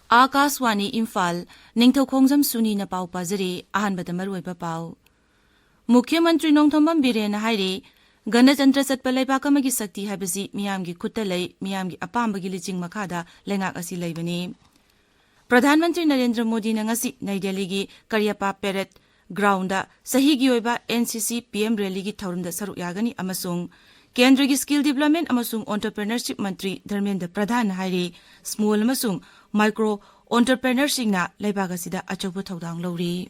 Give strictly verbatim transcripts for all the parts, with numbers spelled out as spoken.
ꯑꯥꯀꯥꯁꯋꯥꯅꯤ ꯏꯝꯐꯥꯜ, ꯅꯤꯡꯊꯧꯈꯣꯡꯖꯝ ꯁꯨꯅꯤꯅ ꯄꯥꯎ ꯄꯥꯖꯔꯤ꯫ ꯑꯍꯥꯟꯕꯗ ꯃꯔꯨꯑꯣꯏꯕ ꯄꯥꯎ꯫ ꯃꯨꯈ꯭ꯌ ꯃꯟꯇ꯭ꯔꯤ ꯅꯣꯡꯊꯣꯝꯕꯝ ꯕꯤꯔꯦꯟꯅ ꯍꯥꯏꯔꯤ, ꯒꯅꯇꯟꯇ꯭ꯔ ꯆꯠꯄ ꯂꯩꯕꯥꯛ ꯑꯃꯒꯤ ꯁꯛꯇꯤ ꯍꯥꯏꯕꯁꯤ ꯃꯤꯌꯥꯝꯒꯤ ꯈꯨꯠꯇ ꯂꯩ, ꯃꯤꯌꯥꯝꯒꯤ ꯑꯄꯥꯝꯕꯒꯤ ꯂꯤꯆꯤꯡ ꯃꯈꯥꯗ ꯂꯩꯉꯥꯛ ꯑꯁꯤ ꯂꯩꯕꯅꯤ꯫ ꯄ꯭ꯔꯙꯥꯟ ꯃꯟꯇ꯭ꯔꯤ ꯅꯔꯦꯟꯗ꯭ꯔ ꯃꯣꯗꯤꯅ ꯉꯁꯤ ꯅꯩ ꯗꯦꯜꯂꯤꯒꯤ ꯀꯔꯤꯌꯞꯄꯥ ꯄꯦꯔꯦꯗ ꯒ꯭ꯔꯥꯎꯟꯗ ꯆꯍꯤꯒꯤ ꯑꯣꯏꯕ ꯑꯦꯟ ꯁꯤ ꯁꯤ ꯄꯤ ꯑꯦꯝ ꯔꯦꯂꯤꯒꯤ ꯊꯧꯔꯝꯗ ꯁꯔꯨꯛ ꯌꯥꯒꯅꯤ ꯑꯃꯁꯨꯡ ꯀꯦꯟꯗ꯭ꯔꯒꯤ ꯁ꯭ꯀꯤꯜ ꯗꯤꯕ꯭ꯂꯞꯃꯦꯟ ꯑꯃꯁꯨꯡ ꯑꯣꯟꯇꯔꯄ꯭ꯔꯤꯅꯔꯁꯤꯞ ꯃꯟꯇ꯭ꯔꯤ ꯙꯔꯃꯦꯟꯗ꯭ꯔ ꯄ꯭ꯔꯙꯥꯟꯅ ꯍꯥꯏꯔꯤ, ꯁ꯭ꯃꯣꯜ ꯑꯃꯁꯨꯡ ꯃꯥꯏꯀ꯭ꯔꯣ ꯑꯣꯟꯇꯔꯄ꯭ꯔꯤꯅꯔꯁꯤꯡꯅ ꯂꯩꯕꯥꯛ ꯑꯁꯤꯗ ꯑꯆꯧꯕ ꯊꯧꯗꯥꯡ ꯂꯧꯔꯤ꯫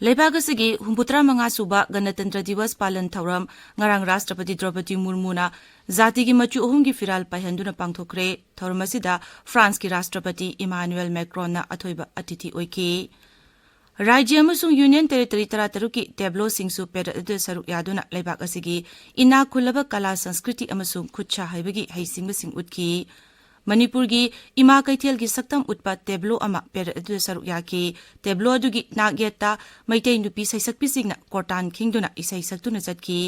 ꯂꯩꯕꯥꯛ ꯑꯁꯤꯒꯤ ꯍꯨꯝꯐꯨꯇꯔꯥ ꯃꯉꯥ ꯁꯨꯕ ꯒꯅꯇꯟꯇ꯭ꯔ ꯗꯤꯋꯁ ꯄꯥꯂꯟ ꯊꯧꯔꯝ ꯉꯔꯥꯡ ꯔꯥꯁꯇ꯭ꯔꯄꯇꯤ ꯗ꯭ꯔꯧꯄꯗꯤ ꯃꯨꯔꯃꯨꯅ ꯖꯥꯇꯤꯒꯤ ꯃꯆꯨ ꯑꯍꯨꯝꯒꯤ ꯐꯤꯔꯥꯜ ꯄꯥꯏꯍꯟꯗꯨꯅ ꯄꯥꯡꯊꯣꯛꯈ꯭ꯔꯦ꯫ ꯊꯧꯔꯝ ꯑꯁꯤꯗ ꯐ꯭ꯔꯥꯟꯁꯀꯤ ꯔꯥꯁꯇ꯭ꯔꯄꯇꯤ ꯏꯃꯥꯅꯨꯑꯦꯜ ꯃꯦꯀ꯭ꯔꯣꯟꯅ ꯑꯊꯣꯏꯕ ꯑꯇꯤꯊꯤ ꯑꯣꯏꯈꯤ꯫ ꯔꯥꯖ꯭ꯌ ꯑꯃꯁꯨꯡ ꯌꯨꯅꯤꯌꯟ ꯇꯦꯔꯤꯇꯣꯔꯤ ꯇꯔꯥꯇꯔꯨꯛꯀꯤ ꯇꯦꯕ꯭ꯂꯣꯁꯤꯡꯁꯨ ꯄꯦꯔꯦꯗ ꯑꯗꯨꯗ ꯁꯔꯨꯛ ꯌꯥꯗꯨꯅ ꯂꯩꯕꯥꯛ ꯑꯁꯤꯒꯤ ꯏꯅꯥꯛ ꯈꯨꯜꯂꯕ ꯀꯂꯥ ꯁꯪꯁꯀ꯭ꯔꯤꯇꯤ ꯑꯃꯁꯨꯡ ꯈꯨꯠꯁꯥ ꯍꯩꯕꯒꯤ ꯍꯩꯁꯤꯡꯕꯁꯤꯡ ꯎꯠꯈꯤ꯫ ꯃꯅꯤꯄꯨꯔꯒꯤ ꯏꯃꯥ ꯀꯩꯊꯦꯜꯒꯤ ꯁꯛꯇꯝ ꯎꯠꯄ ꯇꯦꯕ꯭ꯂꯣ ꯑꯃ ꯄꯦꯔꯦꯗ ꯑꯗꯨꯗ ꯁꯔꯨꯛ ꯌꯥꯈꯤ꯫ ꯇꯦꯕ꯭ꯂꯣ ꯑꯗꯨꯒꯤ ꯅꯥꯛ ꯌꯦꯠꯇ ꯃꯩꯇꯩ ꯅꯨꯄꯤ ꯁꯩꯁꯛꯄꯤꯁꯤꯡꯅ ꯀꯣꯔꯇꯥꯟ ꯈꯤꯡꯗꯨꯅ ꯏꯁꯩ ꯁꯛꯇꯨꯅ ꯆꯠꯈꯤ꯫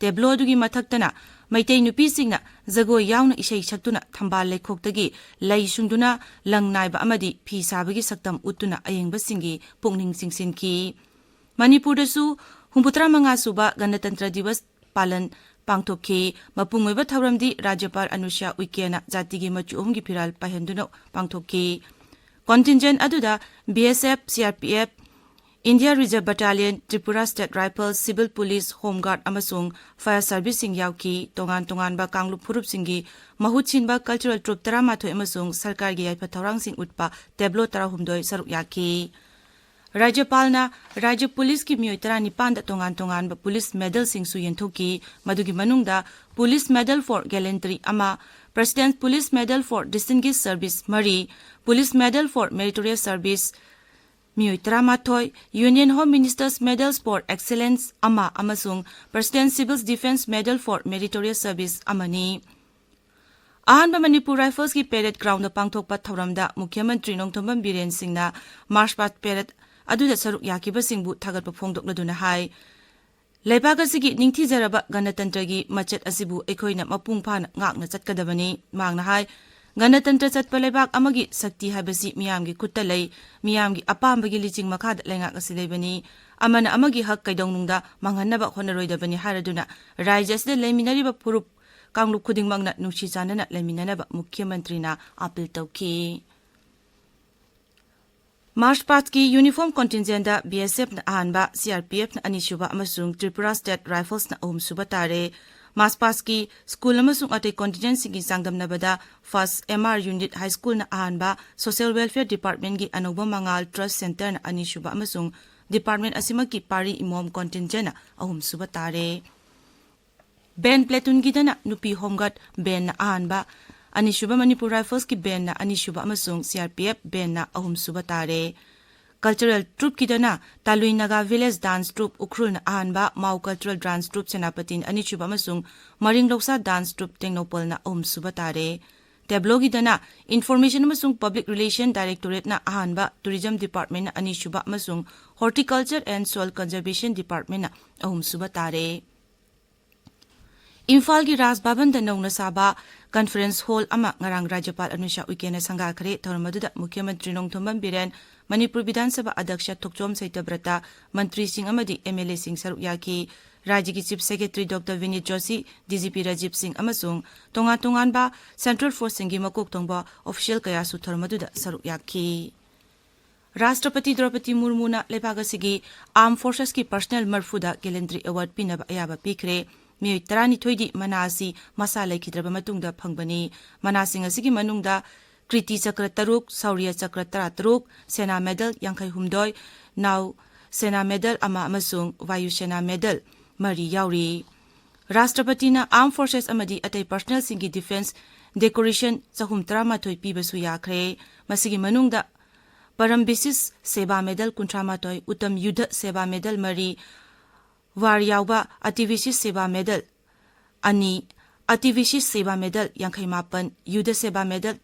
ꯇꯦꯕ꯭ꯂꯣ ꯑꯗꯨꯒꯤ ꯃꯊꯛꯇꯅ ꯃꯩꯇꯩ ꯅꯨꯄꯤꯁꯤꯡꯅ ꯖꯒꯣꯏ ꯌꯥꯎꯅ ꯏꯁꯩ ꯁꯛꯇꯨꯅ ꯊꯝꯕꯥꯜ ꯂꯩꯈꯣꯛꯇꯒꯤ ꯂꯩ ꯁꯨꯡꯗꯨꯅ ꯂꯪ ꯅꯥꯏꯕ ꯑꯃꯗꯤ ꯐꯤ ꯁꯥꯕꯒꯤ ꯁꯛꯇꯝ ꯎꯠꯇꯨꯅ ꯑꯌꯦꯡꯕꯁꯤꯡꯒꯤ ꯄꯨꯛꯅꯤꯡ ꯆꯤꯡꯁꯤꯟꯈꯤ꯫ ꯃꯅꯤꯄꯨꯔꯗꯁꯨ ꯍꯨꯝꯐꯨꯇꯔꯥ ꯃꯉꯥ ꯁꯨꯕ ꯒꯅꯇꯟꯇ꯭ꯔ ꯗꯤꯋꯁ ꯄꯥꯂꯟ ꯄꯥꯡꯊꯣꯛꯈꯤ꯫ ꯃꯄꯨꯡ ꯑꯣꯏꯕ ꯊꯧꯔꯝꯗꯤ ꯔꯥꯖ꯭ꯌꯄꯥꯜ ꯑꯅꯨꯁ꯭ꯌꯥ ꯎꯏꯀꯦꯅ ꯖꯥꯇꯤꯒꯤ ꯃꯆꯨ ꯑꯍꯨꯝꯒꯤ ꯐꯤꯔꯥꯜ ꯄꯥꯏꯍꯟꯗꯨꯅ ꯄꯥꯡꯊꯣꯛꯈꯤ꯫ ꯀꯣꯟꯇꯤꯟꯖꯦꯟ ꯑꯗꯨꯗ B S F, C R P F, India reserve battalion, Tripura state rifles, civil police, home guard ꯑꯃꯁꯨꯡ ꯐꯥꯌꯔ ꯁꯔꯚꯤꯁꯁꯤꯡ ꯌꯥꯎꯈꯤ꯫ ꯇꯣꯉꯥꯟ ꯇꯣꯉꯥꯟꯕ ꯀꯥꯡꯂꯨꯞ ꯐꯨꯔꯨꯞꯁꯤꯡꯒꯤ ꯃꯍꯨꯠ ꯁꯤꯟꯕ ꯀꯜꯆꯔꯦꯜ ꯇ꯭ꯔꯨꯞ ꯇꯔꯥꯃꯥꯊꯣꯏ ꯑꯃꯁꯨꯡ ꯁꯔꯀꯥꯔꯒꯤ ꯌꯥꯏꯐ ꯊꯧꯔꯥꯡꯁꯤꯡ ꯎꯠꯄ ꯇꯦꯕ꯭ꯂꯣ ꯇꯔꯥꯍꯨꯝꯗꯣꯏ ꯁꯔꯨꯛ ꯌꯥꯈꯤ꯫ ꯔꯥꯖ꯭ꯌꯄꯥꯜꯅ ꯔꯥꯖ꯭ꯌ ꯄꯨꯂꯤꯁꯀꯤ ꯃꯤꯑꯣꯏ ꯇꯔꯥꯅꯤꯄꯥꯟꯗ ꯇꯣꯉꯥꯟ ꯇꯣꯉꯥꯟꯕ ꯄꯨꯂꯤꯁ ꯃꯦꯗꯜꯁꯤꯡꯁꯨ ꯌꯦꯟꯊꯣꯛꯈꯤ꯫ ꯃꯗꯨꯒꯤ ꯃꯅꯨꯡꯗ ꯄꯨꯂꯤꯁ ꯃꯦꯗꯜ ꯐꯣꯔ ꯒꯦꯂꯦꯟꯇ꯭ꯔꯤ ꯑꯃ, president police medal for distinguished service ꯃꯔꯤ, police medal for meritorious service ꯃꯤꯑꯣꯏ ꯇꯔꯥꯃꯥꯊꯣꯏ, union home minister's medals for excellence ꯑꯃ ꯑꯃꯁꯨꯡ president civil defence medal for meritorious service ꯑꯃꯅꯤ꯫ ꯑꯍꯥꯟꯕ ꯃꯅꯤꯄꯨꯔ ꯔꯥꯏꯐꯜꯁꯀꯤ ꯄꯦꯔꯦꯗ ꯒ꯭ꯔꯥꯎꯟꯗ ꯄꯥꯡꯊꯣꯛꯄ ꯊꯧꯔꯝꯗ ꯃꯨꯈ꯭ꯌ ꯃꯟꯇ꯭ꯔꯤ ꯅꯣꯡꯊꯣꯝꯕꯝ ꯕꯤꯔꯦꯟ ꯁꯤꯡꯅ ꯃꯥꯔꯆ ꯄꯥꯁ ꯄꯦꯔꯦꯗ ꯑꯗꯨꯗ ꯁꯔꯨꯛ ꯌꯥꯈꯤꯕꯁꯤꯡꯕꯨ ꯊꯥꯒꯠꯄ ꯐꯣꯡꯗꯣꯛꯂꯗꯨꯅ ꯍꯥꯏ, ꯂꯩꯕꯥꯛ ꯑꯁꯤꯒꯤ ꯅꯤꯡꯊꯤꯖꯔꯕ ꯒꯅꯇꯟꯇ꯭ꯔꯒꯤ ꯃꯆꯦꯠ ꯑꯁꯤꯕꯨ ꯑꯩꯈꯣꯏꯅ ꯃꯄꯨꯡ ꯐꯥꯅ ꯉꯥꯛꯅ ꯆꯠꯀꯗꯕꯅꯤ꯫ ꯃꯍꯥꯛꯅ ꯍꯥꯏ, ꯒꯅꯇꯟꯇ꯭ꯔ ꯆꯠꯄ ꯂꯩꯕꯥꯛ ꯑꯃꯒꯤ ꯁꯛꯇꯤ ꯍꯥꯏꯕꯁꯤ ꯃꯤꯌꯥꯝꯒꯤ ꯈꯨꯠꯇ ꯂꯩ꯫ ꯃꯤꯌꯥꯝꯒꯤ ꯑꯄꯥꯝꯕꯒꯤ ꯂꯤꯆꯤꯡ ꯃꯈꯥꯗ ꯂꯩꯉꯥꯛ ꯑꯁꯤ ꯂꯩꯕꯅꯤ꯫ ꯑꯃꯅ ꯑꯃꯒꯤ ꯍꯛ ꯀꯩꯗꯧꯅꯨꯡꯗ ꯃꯥꯡꯍꯟꯅꯕ ꯍꯣꯠꯅꯔꯣꯏꯗꯕꯅꯤ ꯍꯥꯏꯔꯗꯨꯅ ꯔꯥꯖ꯭ꯌ ꯑꯁꯤꯗ ꯂꯩꯃꯤꯟꯅꯔꯤꯕ ꯐꯨꯔꯨꯞ ꯀꯥꯡꯂꯨꯞ ꯈꯨꯗꯤꯡꯃꯛꯅ ꯅꯨꯡꯁꯤ ꯆꯥꯟꯅꯅ ꯂꯩꯃꯤꯟꯅꯅꯕ ꯃꯨꯈ꯭ꯌ ꯃꯟꯇ꯭ꯔꯤꯅ ꯑꯥꯄꯤꯜ ꯇꯧꯈꯤ꯫ ꯃꯥꯔꯆ ꯄꯥꯁꯀꯤ ꯌꯨꯅꯤꯐꯣꯔꯝ ꯀꯣꯟꯇꯤꯟꯖꯦꯟꯗ ꯕꯤ ꯑꯦꯁ ꯑꯦꯐꯅ ꯑꯍꯥꯟꯕ, ꯁꯤ ꯑꯥꯔ ꯄꯤ ꯑꯦꯐꯅ ꯑꯅꯤꯁꯨꯕ ꯑꯃꯁꯨꯡ ꯇ꯭ꯔꯤꯄꯨꯔꯥ ꯁ꯭ꯇꯦꯠ ꯔꯥꯏꯐꯜꯁꯅ ꯑꯍꯨꯝꯁꯨꯕ ꯇꯥꯔꯦ꯫ ꯃꯥꯔꯆ ꯄꯥꯁꯀꯤ ꯁ꯭ꯀꯨꯜ ꯑꯃꯁꯨꯡ ꯑꯇꯩ ꯀꯣꯟꯇꯤꯟꯖꯦꯟꯁꯤꯡꯒꯤ ꯆꯥꯡꯗꯝꯅꯕꯗ ꯐꯥꯔꯁ ꯑꯦꯝ ꯑꯥꯔ ꯌꯨꯅꯤꯠ ꯍꯥꯏ ꯁ꯭ꯀꯨꯜꯅ ꯑꯍꯥꯟꯕ, ꯁꯣꯁꯤꯌꯦꯜ ꯋꯦꯜꯐꯤꯌꯔ ꯗꯤꯄꯥꯔꯠꯃꯦꯟꯒꯤ ꯑꯅꯧꯕ ꯃꯉꯥꯜ ꯇ꯭ꯔꯁ ꯁꯦꯟꯇꯔꯅ ꯑꯅꯤꯁꯨꯕ ꯑꯃꯁꯨꯡ ꯗꯤꯄꯥꯔꯠꯃꯦꯟ ꯑꯁꯤꯃꯛꯀꯤ ꯄꯥꯔꯤ ꯏꯃꯣꯝ ꯀꯣꯟꯇꯤꯟꯖꯦꯟꯅ ꯑꯍꯨꯝꯁꯨꯕ ꯇꯥꯔꯦ꯫ ꯕꯦꯟ ꯄ꯭ꯂꯦꯇꯨꯟꯒꯤꯗꯅ ꯅꯨꯄꯤ ꯍꯣꯝꯒꯥꯔꯗ ꯕꯦꯟꯅ ꯑꯍꯥꯟꯕ, ꯑꯅꯤꯁꯨꯕ ꯃꯅꯤꯄꯨꯔ ꯔꯥꯏꯐꯜꯁꯀꯤ ꯕꯦꯟꯅ ꯑꯅꯤꯁꯨꯕ ꯑꯃꯁꯨꯡ ꯁꯤ ꯑꯥꯔ ꯄꯤ ꯑꯦꯐ ꯕꯦꯟꯅ ꯑꯍꯨꯝꯁꯨꯕ ꯇꯥꯔꯦ꯫ ꯀꯜꯆꯔꯦꯜ ꯇ꯭ꯔꯨꯞꯀꯤꯗꯅ ꯇꯥꯂꯨꯏ ꯅꯥꯒꯥ ꯚꯤꯂꯦꯖ ꯗꯥꯟꯁ ꯇ꯭ꯔꯨꯞ ꯎꯈ꯭ꯔꯨꯜꯅ ꯑꯍꯥꯟꯕ, ꯃꯥꯎ ꯀꯜꯆꯔꯦꯜ ꯗꯥꯟꯁ ꯇ꯭ꯔꯨꯞ ꯁꯦꯅꯥꯄꯇꯤꯅ ꯑꯅꯤꯁꯨꯕ ꯑꯃꯁꯨꯡ ꯃꯔꯤꯡ ꯂꯧꯁꯥ ꯗꯥꯟꯁ ꯇ꯭ꯔꯨꯞ ꯇꯦꯡꯅꯧꯄꯜꯅ ꯑꯍꯨꯝꯁꯨꯕ ꯇꯥꯔꯦ꯫ ꯇꯦꯕ꯭ꯂꯣꯒꯤꯗꯅ ꯏꯟꯐꯣꯔꯃꯦꯁꯟ ꯑꯃꯁꯨꯡ ꯄꯕ꯭ꯂꯤꯛ ꯔꯤꯂꯦꯁꯟ ꯗꯥꯏꯔꯦꯛꯇꯣꯔꯦꯠꯅ ꯑꯍꯥꯟꯕ, ꯇꯨꯔꯤꯖꯝ ꯗꯤꯄꯥꯔꯠꯃꯦꯟꯅ ꯑꯅꯤꯁꯨꯕ ꯑꯃꯁꯨꯡ ꯍꯣꯔꯇꯤꯀꯜꯆꯔ ꯑꯦꯟ ꯁꯣꯏꯜ ꯀꯟꯖꯔꯕꯦꯁꯟ ꯗꯤꯄꯥꯔꯠꯃꯦꯟꯅ ꯑꯍꯨꯝꯁꯨꯕ ꯇꯥꯔꯦ꯫ ꯏꯝꯐꯥꯜꯒꯤ ꯔꯥꯖ ꯚꯕꯟꯗ ꯅꯧꯅ ꯁꯥꯕ ꯀꯟꯐꯔꯦꯟꯁ ꯍꯣꯜ ꯑꯃ ꯉꯔꯥꯡ ꯔꯥꯖ꯭ꯌꯄꯥꯜ ꯑꯅꯨꯁꯥ ꯎꯏꯀꯦꯅ ꯁꯪꯒꯥꯈ꯭ꯔꯦ꯫ ꯊꯧꯔꯝ ꯑꯗꯨꯗ ꯃꯨꯈ꯭ꯌ ꯃꯟꯇ꯭ꯔꯤ ꯅꯣꯡꯊꯣꯝꯕꯝ ꯕꯤꯔꯦꯟ, ꯃꯅꯤꯄꯨꯔ ꯕꯤꯙꯥꯟ ꯁꯚꯥ ꯑꯗ꯭ꯌꯛꯁ ꯊꯣꯛꯆꯣꯝ ꯁꯩꯇꯕ꯭ꯔꯇ, ꯃꯟꯇ꯭ꯔꯤꯁꯤꯡ ꯑꯃꯗꯤ ꯑꯦꯝ ꯑꯦꯜ ꯑꯦꯁꯤꯡ ꯁꯔꯨꯛ ꯌꯥꯈꯤ꯫ ꯔꯥꯖ꯭ꯌꯒꯤ chief secretary doctor ꯕꯤꯅꯤꯠ Joshi, D G P Rajiv ꯁꯤꯡ ꯑꯃꯁꯨꯡ ꯇꯣꯉꯥꯟ ꯇꯣꯉꯥꯟꯕ ꯁꯦꯟꯇ꯭ꯔꯦꯜ ꯐꯣꯔꯁꯁꯤꯡꯒꯤ ꯃꯀꯣꯛ ꯊꯣꯡꯕ ꯑꯣꯐꯤꯁꯤꯌꯦꯜ ꯀꯌꯥꯁꯨ ꯊꯧꯔꯝ ꯑꯗꯨꯗ ꯁꯔꯨꯛ ꯌꯥꯈꯤ꯫ ꯔꯥꯁꯇ꯭ꯔꯄꯇꯤ ꯗ꯭ꯔꯧꯄꯗꯤ ꯃꯨꯔꯃꯨꯅ ꯂꯩꯕꯥꯛ ꯑꯁꯤꯒꯤ ꯑꯥꯔꯝ ꯐꯣꯔꯁꯦꯁꯀꯤ ꯄꯔꯁꯅꯦꯜ ꯃꯔꯐꯨꯗ ꯒꯦꯂꯦꯟꯗ꯭ꯔꯤ ꯑꯦꯋꯥꯔꯗ ꯄꯤꯅꯕ ꯑꯌꯥꯕ ꯄꯤꯈ꯭ꯔꯦ꯫ ꯃꯤꯑꯣꯏ ꯇꯔꯥꯅꯤꯊꯣꯏꯗꯤ ꯃꯅꯥ ꯑꯁꯤ ꯃꯁꯥ ꯂꯩꯈꯤꯗ꯭ꯔꯕ ꯃꯇꯨꯡꯗ ꯐꯪꯕꯅꯤ꯫ ꯃꯅꯥꯁꯤꯡ ꯑꯁꯤꯒꯤ ꯃꯅꯨꯡꯗ ꯀ꯭ꯔꯤꯇꯤ ꯆꯀ꯭ꯔ ꯇꯔꯨꯛ, ꯁꯧꯔꯤꯌ ꯆꯀ꯭ꯔ ꯇꯔꯥꯇꯔꯨꯛ, ꯁꯦꯅꯥ ꯃꯦꯗꯜ ꯌꯥꯡꯈꯩꯍꯨꯝꯗꯣꯏ, ꯅꯥꯎ ꯁꯦꯅꯥ ꯃꯦꯗꯜ ꯑꯃ ꯑꯃꯁꯨꯡ ꯋꯥꯌꯨ ꯁꯦꯅꯥ ꯃꯦꯗꯜ ꯃꯔꯤ ꯌꯥꯎꯔꯤ꯫ ꯔꯥꯁꯇ꯭ꯔꯄꯇꯤꯅ ꯑꯥꯔꯝ ꯐꯣꯔꯁꯦꯁ ꯑꯃꯗꯤ ꯑꯇꯩ ꯄꯔꯁꯅꯦꯜꯁꯤꯡꯒꯤ ꯗꯤꯐꯦꯟꯁ ꯗꯦꯀꯣꯔꯦꯁꯟ ꯆꯍꯨꯝ ꯇꯔꯥꯃꯥꯊꯣꯏ ꯄꯤꯕꯁꯨ ꯌꯥꯈ꯭ꯔꯦ꯫ ꯃꯁꯤꯒꯤ ꯃꯅꯨꯡꯗ ꯄꯔꯝꯕꯤꯁꯤꯁ ꯁꯦꯕꯥ ꯃꯦꯗꯜ ꯀꯨꯟꯊ꯭ꯔꯥꯃꯥꯊꯣꯏ, ꯎꯠꯇꯝ ꯌꯨꯗꯙ ꯁꯦꯕꯥ ꯃꯦꯗꯜ ꯃꯔꯤ, ꯋꯥꯔ ꯌꯥꯎꯕ ꯑꯇꯤꯕꯤꯁꯤꯁ ꯁꯦꯕꯥ ꯃꯦꯗꯜ ꯑꯅꯤ, ꯑꯇꯤ ꯕꯤꯁꯤꯁ ꯁꯦꯕꯥ ꯃꯦꯗꯜ ꯌꯥꯡꯈꯩ ꯃꯥꯄꯟ, ꯌꯨꯗ ꯁꯦꯕꯥ ꯃꯦꯗꯜ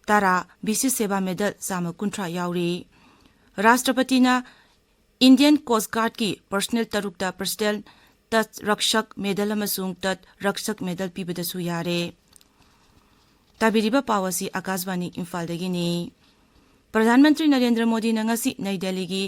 ꯇꯔꯥ, ꯕꯤꯁꯤꯁ ꯁꯦꯕꯥ ꯃꯦꯗꯜ ꯆꯥꯝꯃ ꯀꯨꯟꯊ꯭ꯔꯥ ꯌꯥꯎꯔꯤ꯫ ꯔꯥꯁꯇ꯭ꯔꯄꯇꯤꯅ ꯏꯟꯗꯤꯌꯟ ꯀꯣꯁ ꯒꯥꯔꯗꯀꯤ ꯄꯔꯁꯅꯦꯜ ꯇꯔꯨꯛꯇ ꯄꯔꯁꯅꯦꯜ ꯇꯠ ꯔꯛꯁꯛ ꯃꯦꯗꯜ ꯑꯃꯁꯨꯡ ꯇꯠ ꯔꯛꯁꯛ ꯃꯦꯗꯜ ꯄꯤꯕꯗꯁꯨ ꯌꯥꯔꯦ꯫ ꯇꯥꯕꯤꯔꯤꯕ ꯄꯥꯎ ꯑꯁꯤ ꯑꯀꯥꯁꯕꯥꯅꯤ ꯏꯝꯐꯥꯜꯗꯒꯤꯅꯤ꯫ ꯄ꯭ꯔꯙꯥꯟ ꯃꯟꯇ꯭ꯔꯤ ꯅꯔꯦꯟꯗ꯭ꯔ ꯃꯣꯗꯤꯅ ꯉꯁꯤ ꯅꯩ ꯗꯦꯜꯂꯤꯒꯤ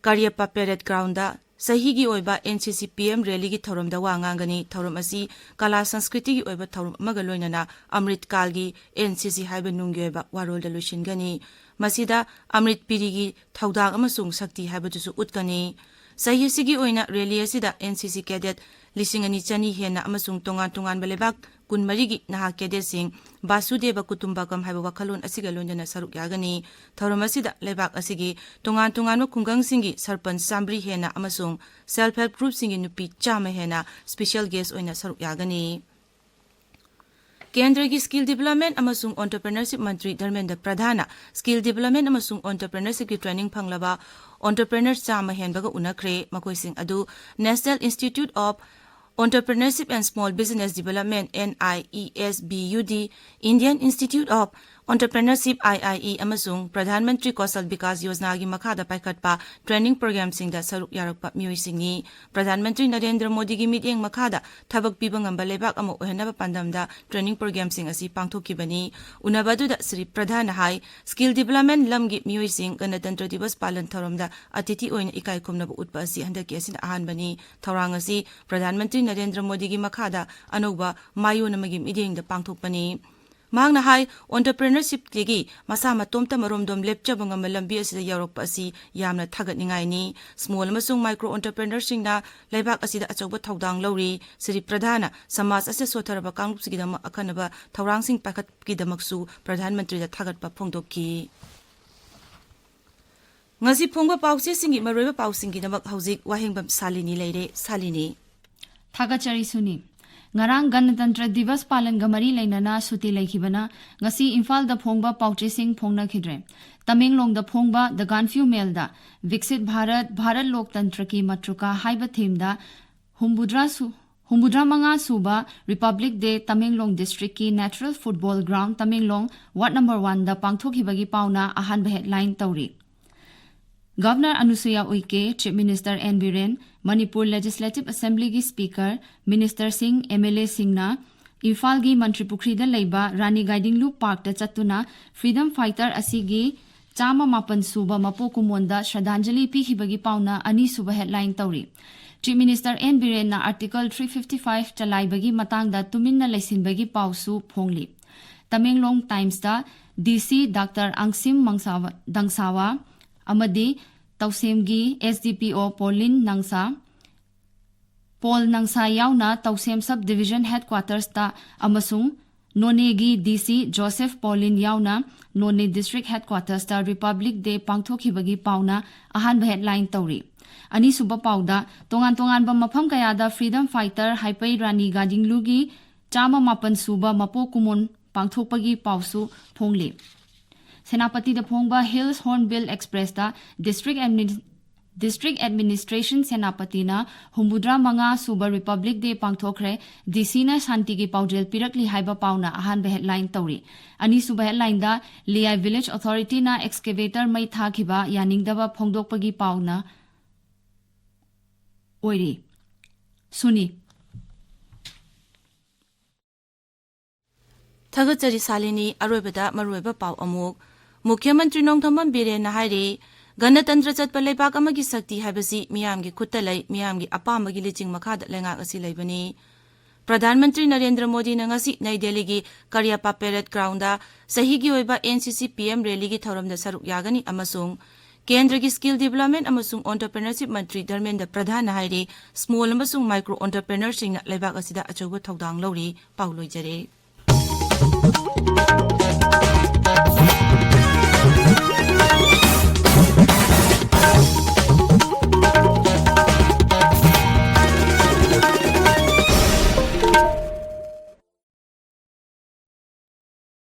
ꯀꯥꯔꯤꯌꯞꯄ ꯄꯦꯔꯦꯗ ꯒ꯭ꯔꯥꯎꯟꯗ ꯆꯍꯤꯒꯤ ꯑꯣꯏꯕ ꯑꯦꯟ ꯁꯤ ꯁꯤ ꯄꯤ ꯑꯦꯝ ꯔꯦꯂꯤꯒꯤ ꯊꯧꯔꯝꯗ ꯋꯥ ꯉꯥꯡꯒꯅꯤ꯫ ꯊꯧꯔꯝ ꯑꯁꯤ ꯀꯂꯥ ꯁꯪꯁꯀ꯭ꯔꯤꯇꯤꯒꯤ ꯑꯣꯏꯕ ꯊꯧꯔꯝ ꯑꯃꯒ ꯂꯣꯏꯅꯅ ꯑꯃ꯭ꯔꯤꯠ ꯀꯥꯜꯒꯤ ꯑꯦꯟ ꯁꯤ ꯁꯤ ꯍꯥꯏꯕ ꯅꯨꯡꯒꯤ ꯑꯣꯏꯕ ꯋꯥꯔꯣꯜꯗ ꯂꯣꯏꯁꯤꯟꯒꯅꯤ꯫ ꯃꯁꯤꯗ ꯑꯃ꯭ꯔꯤꯠ ꯄꯤꯔꯤꯒꯤ ꯊꯧꯗꯥꯡ ꯑꯃꯁꯨꯡ ꯁꯛꯇꯤ ꯍꯥꯏꯕꯗꯨꯁꯨ ꯎꯠꯀꯅꯤ꯫ ꯆꯍꯤ ꯑꯁꯤꯒꯤ ꯑꯣꯏꯅ ꯔꯦꯂꯤ ꯑꯁꯤꯗ ꯑꯦꯟ ꯁꯤ ꯁꯤ ꯀꯦꯗꯦꯠ ꯂꯤꯁꯤꯡ ꯑꯅꯤ ꯆꯅꯤ ꯍꯦꯟꯅ ꯑꯃꯁꯨꯡ ꯇꯣꯉꯥꯟ ꯇꯣꯉꯥꯟꯕ ꯂꯩꯕꯥꯛ ꯀꯨꯟꯃꯔꯤꯒꯤ ꯅꯍꯥ ꯀꯦꯗꯦꯠꯁꯤꯡ ꯕꯥꯁꯨꯗꯦꯕ ꯀꯨꯇꯨꯝꯕꯀꯝ ꯍꯥꯏꯕ ꯋꯥꯈꯜꯂꯣꯟ ꯑꯁꯤꯒ ꯂꯣꯏꯅꯅ ꯁꯔꯨꯛ ꯌꯥꯒꯅꯤ꯫ ꯊꯧꯔꯝ ꯑꯁꯤꯗ ꯂꯩꯕꯥꯛ ꯑꯁꯤꯒꯤ ꯇꯣꯉꯥꯟ ꯇꯣꯉꯥꯟꯕ ꯈꯨꯡꯒꯪꯁꯤꯡꯒꯤ ꯁꯔꯄꯟꯆ ꯆꯥꯝꯃꯔꯤ ꯍꯦꯟꯅ ꯑꯃꯁꯨꯡ ꯁꯦꯜꯐ ꯍꯦꯜꯞ ꯒ꯭ꯔꯨꯞꯁꯤꯡꯒꯤ ꯅꯨꯄꯤ ꯆꯥꯝꯃ ꯍꯦꯟꯅ ꯁ꯭ꯄꯤꯁꯦꯜ ꯒꯦꯁ ꯑꯣꯏꯅ ꯁꯔꯨꯛ ꯌꯥꯒꯅꯤ꯫ ꯀꯦꯟꯗ꯭ꯔꯒꯤ ꯁ꯭ꯀꯤꯜ ꯗꯤꯕꯦꯂꯞꯃꯦꯟꯠ ꯑꯃꯁꯨꯡ ꯑꯣꯟꯇꯔꯄ꯭ꯔꯤꯅꯔꯁꯤꯞ ꯃꯟꯇ꯭ꯔꯤ ꯙꯔꯃꯦꯟꯗ꯭ꯔ ꯄ꯭ꯔꯙꯥꯟꯅ ꯁ꯭ꯀꯤꯜ ꯗꯤꯕꯦꯂꯞꯃꯦꯟꯠ ꯑꯃꯁꯨꯡ ꯑꯣꯟꯇꯔꯄ꯭ꯔꯤꯅꯔꯁꯤꯞꯀꯤ ꯇ꯭ꯔꯦꯅꯤꯡ ꯐꯪꯂꯕ ꯑꯣꯟꯇꯔꯄ꯭ꯔꯤꯅꯔ ꯆꯥꯝꯃ ꯍꯦꯟꯕꯒ ꯎꯅꯈ꯭ꯔꯦ꯫ ꯃꯈꯣꯏꯁꯤꯡ ꯑꯗꯨ National Institute of Entrepreneurship and Small Business Development, N I E S B U D, Indian Institute of Entrepreneurship, I I E, ꯑꯃꯁꯨꯡ ꯄ꯭ꯔꯙꯥꯟ ꯃꯟꯇ꯭ꯔꯤ ꯀꯧꯁꯜ ꯕꯤꯀꯥꯁ ꯌꯣꯖꯅꯥꯒꯤ ꯃꯈꯥꯗ ꯄꯥꯏꯈꯠꯄ ꯇ꯭ꯔꯦꯅꯤꯡ ꯄ꯭ꯔꯣꯒ꯭ꯔꯥꯝꯁꯤꯡꯗ ꯁꯔꯨꯛ ꯌꯥꯔꯛꯄ ꯃꯤꯑꯣꯏꯁꯤꯡꯅꯤ꯫ ꯄ꯭ꯔꯙꯥꯟ ꯃꯟꯇ꯭ꯔꯤ ꯅꯔꯦꯟꯗ꯭ꯔ ꯃꯣꯗꯤꯒꯤ ꯃꯤꯠꯌꯦꯡ ꯃꯈꯥꯗ ꯊꯕꯛ ꯄꯤꯕ ꯉꯝꯕ ꯂꯩꯕꯥꯛ ꯑꯃ ꯑꯣꯏꯍꯟꯅꯕ ꯄꯥꯟꯗꯝꯗ ꯇ꯭ꯔꯦꯅꯤꯡ ꯄ꯭ꯔꯣꯒ꯭ꯔꯥꯝꯁꯤꯡ ꯑꯁꯤ ꯄꯥꯡꯊꯣꯛꯈꯤꯕꯅꯤ꯫ ꯎꯅꯕ ꯑꯗꯨꯗ ꯁ꯭ꯔꯤ ꯄ꯭ꯔꯙꯥꯟꯅ ꯍꯥꯏ, ꯁ꯭ꯀꯤꯜ ꯗꯤꯕꯦꯂꯞꯃꯦꯟꯠ ꯂꯝꯒꯤ ꯃꯤꯑꯣꯏꯁꯤꯡ ꯒꯅꯇꯟꯇ꯭ꯔ ꯗꯤꯕꯁ ꯄꯥꯂꯟ ꯊꯧꯔꯝꯗ ꯑꯇꯤꯊꯤ ꯑꯣꯏꯅ ꯏꯀꯥꯏ ꯈꯨꯝꯅꯕ ꯎꯠꯄ ꯑꯁꯤ ꯍꯟꯗꯛꯀꯤ ꯑꯁꯤꯅ ꯑꯍꯥꯟꯕꯅꯤ꯫ ꯊꯧꯔꯥꯡ ꯑꯁꯤ ꯄ꯭ꯔꯙꯥꯟ ꯃꯟꯇ꯭ꯔꯤ ꯅꯔꯦꯟꯗ꯭ꯔ ꯃꯣꯗꯤꯒꯤ ꯃꯈꯥꯗ ꯑꯅꯧꯕ ꯃꯥꯏꯑꯣꯟ ꯑꯃꯒꯤ ꯃꯤꯠꯌꯦꯡꯗ ꯄꯥꯡꯊꯣꯛꯄꯅꯤ꯫ ꯃꯍꯥꯛꯅ ꯍꯥꯏ, ꯑꯣꯟꯇꯔꯄ꯭ꯔꯤꯅꯔꯁꯤꯞꯇꯒꯤ ꯃꯁꯥ ꯃꯇꯣꯝꯇ ꯃꯔꯣꯝꯗꯣꯝ ꯂꯦꯞꯆꯕ ꯉꯝꯕ ꯂꯝꯕꯤ ꯑꯁꯤꯗ ꯌꯧꯔꯛꯄ ꯑꯁꯤ ꯌꯥꯝꯅ ꯊꯥꯒꯠꯅꯤꯡꯉꯥꯏꯅꯤ꯫ ꯁ꯭ꯃꯣꯜ ꯑꯃꯁꯨꯡ ꯃꯥꯏꯀ꯭ꯔꯣ ꯑꯣꯟꯇꯔꯄ꯭ꯔꯤꯅꯔꯁꯤꯡꯅ ꯂꯩꯕꯥꯛ ꯑꯁꯤꯗ ꯑꯆꯧꯕ ꯊꯧꯗꯥꯡ ꯂꯧꯔꯤ꯫ ꯁ꯭ꯔꯤ ꯄ꯭ꯔꯙꯥꯟꯅ ꯁꯃꯥꯖ ꯑꯁꯤꯗ ꯁꯣꯠꯊꯔꯕ ꯀꯥꯡꯂꯨꯞꯁꯤꯡꯒꯤꯗꯃꯛ ꯑꯈꯟꯅꯕ ꯊꯧꯔꯥꯡꯁꯤꯡ ꯄꯥꯏꯈꯠꯄꯒꯤꯗꯃꯛꯁꯨ ꯄ꯭ꯔꯙꯥꯟ ꯃꯟꯇ꯭ꯔꯤꯗ ꯊꯥꯒꯠꯄ ꯐꯣꯡꯗꯣꯛꯈꯤ꯫ ꯉꯁꯤ ꯐꯣꯡꯕ ꯄꯥꯎꯆꯦꯁꯤꯡꯒꯤ ꯃꯔꯨꯑꯣꯏꯕ ꯄꯥꯎꯁꯤꯡꯒꯤꯗꯃꯛ ꯍꯧꯖꯤꯛ ꯋꯥꯍꯦꯡꯕꯝ ꯁꯥꯂꯤꯅꯤ ꯂꯩꯔꯦ꯫ ꯁꯥꯂꯤꯅꯤ꯫ ꯊꯥꯒꯠꯆꯔꯤ ꯁꯨꯅꯤ꯫ ꯉꯔꯥꯡ ꯒꯅꯇꯟꯇ꯭ꯔ ꯗꯤꯕꯁ ꯄꯥꯂꯟꯒ ꯃꯔꯤ ꯂꯩꯅꯅ ꯁꯨꯇꯤ ꯂꯩꯈꯤꯕꯅ ꯉꯁꯤ ꯏꯝꯐꯥꯜꯗ ꯐꯣꯡꯕ ꯄꯥꯎꯆꯦꯁꯤꯡ ꯐꯣꯡꯅꯈꯤꯗ꯭ꯔꯦ꯫ ꯇꯃꯦꯡꯂꯣꯡꯗ ꯐꯣꯡꯕ ꯗ ꯒꯥꯟꯐ꯭ꯌꯨ ꯃꯦꯜꯗ ꯕꯤꯛꯁꯤꯠ ꯚꯥꯔꯠ, ꯚꯥꯔꯠ ꯂꯣꯛꯇꯟꯇ꯭ꯔ ꯀꯤ ꯃꯇ꯭ꯔꯨꯀꯥ ꯍꯥꯏꯕ ꯊꯤꯝꯗ ꯍꯨꯝꯐꯨꯇꯔꯥ ꯁꯨ-, ꯍꯨꯝꯐꯨꯇꯔꯥ ꯃꯉꯥ ꯁꯨꯕ Republic Day ꯇꯃꯦꯡꯂꯣꯡ district ꯀꯤ Natural Football Ground Tamenglong Ward number one ꯗ ꯄꯥꯡꯊꯣꯛꯈꯤꯕꯒꯤ ꯄꯥꯎꯅ ꯑꯍꯥꯟꯕ headline ꯇꯧꯔꯤ꯫ Governor Anusuiya Uikey, Chief Minister N Biren, Manipur Legislative Assembly ꯒꯤ Speaker, Minister ꯁꯤꯡ, MLA ꯁꯤꯡꯅ ꯏꯝꯐꯥꯜꯒꯤ ꯃꯟꯇ꯭ꯔꯤ ꯄꯨꯈ꯭ꯔꯤꯗ ꯂꯩꯕ ꯔꯥꯅꯤ ꯒꯥꯏꯗꯤꯡꯂꯨ Park ꯇ ꯆꯠꯇꯨꯅ freedom fighter ꯑꯁꯤꯒꯤ ꯆꯥꯝꯃ ꯃꯥꯄꯟ ꯁꯨꯕ ꯃꯄꯣꯛ ꯀꯨꯝꯑꯣꯟꯗ ꯁ꯭ꯔꯗꯥꯟꯖꯂꯤ ꯄꯤꯈꯤꯕꯒꯤ ꯄꯥꯎꯅ ꯑꯅꯤꯁꯨꯕ headline ꯇꯧꯔꯤ꯫ Chief Minister ꯑꯦꯟ ꯕꯤꯔꯦꯟꯅ Article three fifty five ꯆꯂꯥꯏꯕꯒꯤ ꯃꯇꯥꯡꯗ ꯇꯨꯃꯤꯟꯅ ꯂꯩꯁꯤꯟꯕꯒꯤ ꯄꯥꯎꯁꯨ ꯐꯣꯡꯂꯤ꯫ ꯇꯃꯦꯡꯂꯣꯡ Times ꯇ DC Doctor ꯑꯪꯁꯤꯝ ꯃꯪꯁꯥꯋꯥ, ꯗꯪꯁꯥꯋꯥ ꯑꯃꯗꯤ ꯇꯧꯁꯦꯝꯒꯤ SDPO ꯄꯣꯂꯤꯟ ꯅꯪꯁꯥ, ꯄꯣꯜ ꯅꯪꯁꯥ ꯌꯥꯎꯅ ꯇꯧꯁꯦꯝ Sub Division Headquarters ꯇ ꯑꯃꯁꯨꯡ ꯅꯣꯅꯦꯒꯤ DC ꯖꯣꯁꯦꯐ ꯄꯣꯂꯤꯟ ꯌꯥꯎꯅ ꯅꯣꯅꯦ District Headquarters ꯇ Republic Day ꯄꯥꯡꯊꯣꯛꯈꯤꯕꯒꯤ ꯄꯥꯎꯅ ꯑꯍꯥꯟꯕ headline ꯇꯧꯔꯤ꯫ ꯑꯅꯤꯁꯨꯕ ꯄꯥꯎꯗ ꯇꯣꯉꯥꯟ ꯇꯣꯉꯥꯟꯕ ꯃꯐꯝ ꯀꯌꯥꯗ freedom fighter ꯍꯥꯏꯄꯩ ꯔꯥꯅꯤ ꯒꯥꯏꯗꯤꯡꯂꯨꯒꯤ ꯆꯥꯝꯃ ꯃꯥꯄꯟ ꯁꯨꯕ ꯃꯄꯣꯛ ꯀꯨꯝꯑꯣꯟ ꯄꯥꯡꯊꯣꯛꯄꯒꯤ ꯄꯥꯎꯁꯨ ꯐꯣꯡꯂꯤ꯫ ꯁꯦꯅꯥꯄꯇꯤꯗ ꯐꯣꯡꯕ Hills Hornbill Express ꯇ District Admin-, District Administration ꯁꯦꯅꯥꯄꯇꯤꯅ ꯍꯨꯝꯐꯨꯇꯔꯥ ꯃꯉꯥ ꯁꯨꯕ Republic Day ꯄꯥꯡꯊꯣꯛꯈ꯭ꯔꯦ, DC ꯅ ꯁꯥꯟꯇꯤꯒꯤ ꯄꯥꯎꯖꯦꯜ ꯄꯤꯔꯛꯂꯤ ꯍꯥꯏꯕ ꯄꯥꯎꯅ ꯑꯍꯥꯟꯕ headline ꯇꯧꯔꯤ꯫ ꯑꯅꯤꯁꯨꯕ headline ꯗ ꯂꯤꯌꯥꯏ Village Authority ꯅ excavator ꯃꯩ ꯊꯥꯈꯤꯕ ꯌꯥꯅꯤꯡꯗꯕ ꯐꯣꯡꯗꯣꯛꯄꯒꯤ ꯄꯥꯎꯅ ꯑꯣꯏꯔꯤ꯫ ꯁꯨꯅꯤ꯫ ꯊꯥꯒꯠꯆꯔꯤ ꯁꯥꯂꯤꯅꯤ꯫ ꯑꯔꯣꯏꯕꯗ ꯃꯔꯨꯑꯣꯏꯕ ꯄꯥꯎ ꯑꯃꯨꯛ꯫ ꯃꯨꯈ꯭ꯌ ꯃꯟꯇ꯭ꯔꯤ ꯅꯣꯡꯊꯣꯝꯕꯝ ꯕꯤꯔꯦꯟꯅ ꯍꯥꯏꯔꯤ, ꯒꯅꯇꯟꯇ꯭ꯔ ꯆꯠꯄ ꯂꯩꯕꯥꯛ ꯑꯃꯒꯤ ꯁꯛꯇꯤ ꯍꯥꯏꯕꯁꯤ ꯃꯤꯌꯥꯝꯒꯤ ꯈꯨꯠꯇ ꯂꯩ, ꯃꯤꯌꯥꯝꯒꯤ ꯑꯄꯥꯝꯕꯒꯤ ꯂꯤꯆꯤꯡ ꯃꯈꯥꯗ ꯂꯩꯉꯥꯛ ꯑꯁꯤ ꯂꯩꯕꯅꯤ꯫ ꯄ꯭ꯔꯙꯥꯟ ꯃꯟꯇ꯭ꯔꯤ ꯅꯔꯦꯟꯗ꯭ꯔ ꯃꯣꯗꯤꯅ ꯉꯁꯤ ꯅꯩ ꯗꯦꯜꯂꯤꯒꯤ ꯀꯔꯤꯌꯞꯄꯥ Parade Ground ꯗ ꯆꯍꯤꯒꯤ ꯑꯣꯏꯕ NCC PM rally ꯒꯤ ꯊꯧꯔꯝꯗ ꯁꯔꯨꯛ ꯌꯥꯒꯅꯤ ꯑꯃꯁꯨꯡ ꯀꯦꯟꯗ꯭ꯔꯒꯤ Skill Development ꯑꯃꯁꯨꯡ Entrepreneurship ꯃꯟꯇ꯭ꯔꯤ ꯙꯔꯃꯦꯟꯗ꯭ꯔ ꯄ꯭ꯔꯙꯥꯟꯅ ꯍꯥꯏꯔꯤ, small ꯑꯃꯁꯨꯡ micro entrepreneur ꯁꯤꯡꯅ ꯂꯩꯕꯥꯛ ꯑꯁꯤꯗ ꯑꯆꯧꯕ ꯊꯧꯗꯥꯡ ꯂꯧꯔꯤ꯫ ꯄꯥꯎ ꯂꯣꯏꯖꯔꯦ꯫